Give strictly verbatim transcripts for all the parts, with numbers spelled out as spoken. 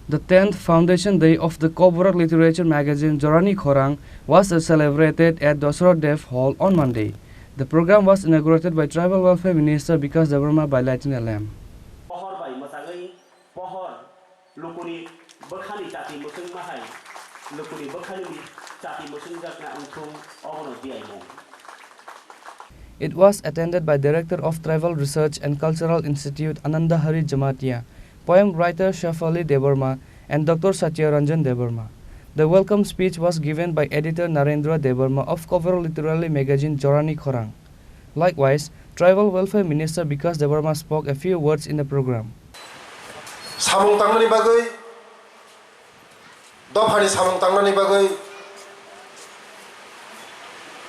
The tenth Foundation Day of the Kokborok Literature Magazine Jorani Khorang was celebrated at Dosarot Dev Hall on Monday. The program was inaugurated by Tribal Welfare Minister Bikash Debbarma by lighting a lamp. Pohor bai mwchangwi pohor lukuni bwkhani chati mwchwngma hai lukuni bwkhani chati mwchwngjakna wngthung obono diyaimung. It was attended by Director of Tribal Research and Cultural Institute Ananda Hari Jamatia, poem writer Shefali Debbarma, and Doctor Satya Ranjan Debbarma. The welcome speech was given by editor Narendra Debbarma of Kokborok Literary Magazine Jorani Khorang. Likewise, Tribal Welfare Minister Bikash Debbarma spoke a few words in the program. Samung tangnani bagwi, dophani samung tangnani bagwi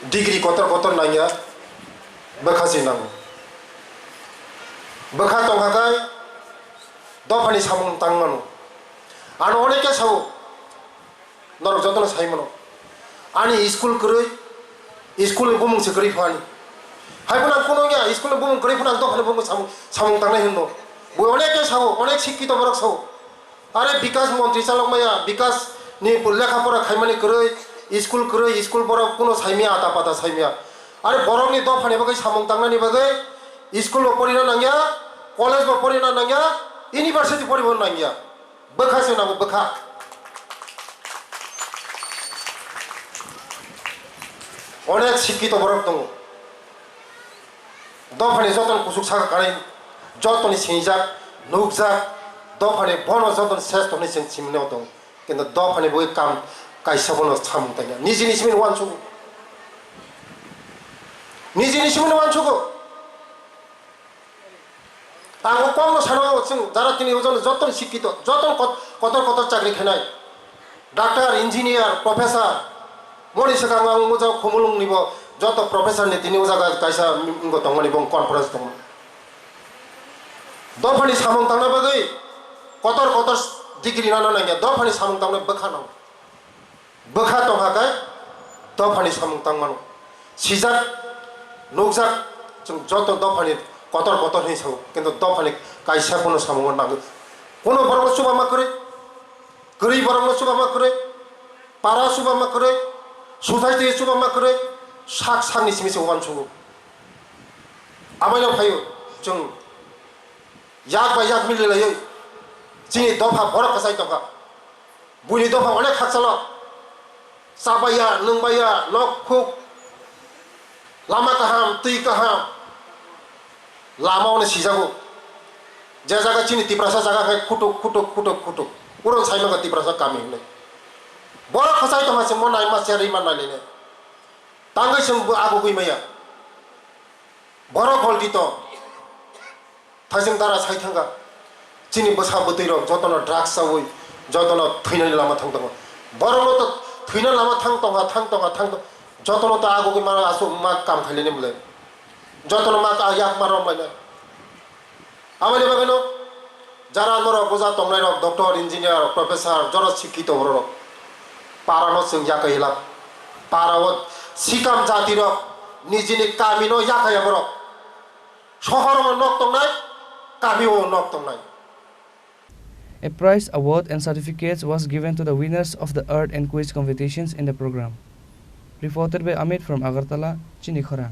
degree kotor kotor nangya, bwkha se nango. Bwkha tongkha khe dophani samung tangmano. Ano oneke sao, norok jotono saimano. Ani school kwrwi, school ni bumung se kwrwi phani. Hai phano ang kuno ya, school ni bumung kwrwi phano ang dophani bumung samung, samung tangnai hwnno. Bo oneke sao, onek sikkito borok sao. Are Bikash montri chalok maya, Bikash ni lekha pora khaimani kwrwi, school kwrwi, school borok kuno saimya, ata pata saimya. Are borokni dophani bagwi samung tangnani bagwi school bo porina nangya, college bo porina nangya, university poribo nangya. Bwkha se nango, bwkha. Onek sikkito borok tongo. Dophani joton kuchuk saka kanai, jotoni sinijak, nukjak, dophani bono joton sres tongni chwng simino tong. Kintu dophani bui kam kaisa bono samung tangya. Nijini simi wansugo. Nijini simi wansugo. Ang o kokno sano chwng jara tini o jono joton sikkito, joton kot-, kotor kotor chakri khainai. Doctor, engineer, professor, moni swkang ang o jaga Khumulwng ni bo joto professor ni tini o jaga kaisa wngbo tongmani bo conference tongmani. Dophani samung tangna bagwi kotor kotor degree nana nangya, dophani samung tangna bwkha nang. Bwkha tongkha khe dophani samung tangmano. Sijak, nukjak, chwng joto dophani kotor kotor hinwi sao, kintu dophani kaisa kono samungo nangwi. Kono borokno chuba ma kwrwi, kwrwi borokno chuba ma kwrwi, para chuba ma kwrwi, society chuba ma kwrwi, sak sakni simi se uansugo. Abaino phaio chwng yak bai yak mililaiwi chini dopha borok kwchai tongkha. Buini dopha onek khakchalo. Chabaiya, nwngbaiya, nok khuk, lama kaham, twi kaham, lama ono sijago. Je jaga chini Tiprasa jaga khe kutuk, kutuk, kutuk, kutuk. Uro sai mangkha Tiprasa kami hinwi. Borok khachai tongma se mo naima se rima nailene. Tangwi chwng bo agugwi maya. Borok holti tong. Thaising dara sai thangkha. Chini bwsa bwtwi rok jotono drugs chawi, jotono thwinani lama thang tongo. Borokno to thwina lama thang tongkha, thang tongkha, thang tong-, jotono to agugwi mano aswk ma kam khailani bwle. Jotono ma ka yak ma rom lainai. Aboni bagwino jara norok buja tongnai rok, doctor, engineer, professor, jora sikkito borok rok. Parano chwng yakai hilap. Parao sikam jati rok nijini kamino yakai borok. Sohor o nok tongnai, kami o nok tongnai. A prize, award and certificates was given to the winners of the art and quiz competitions in the program. Reported by Amit from Agartala, Chini Khorang.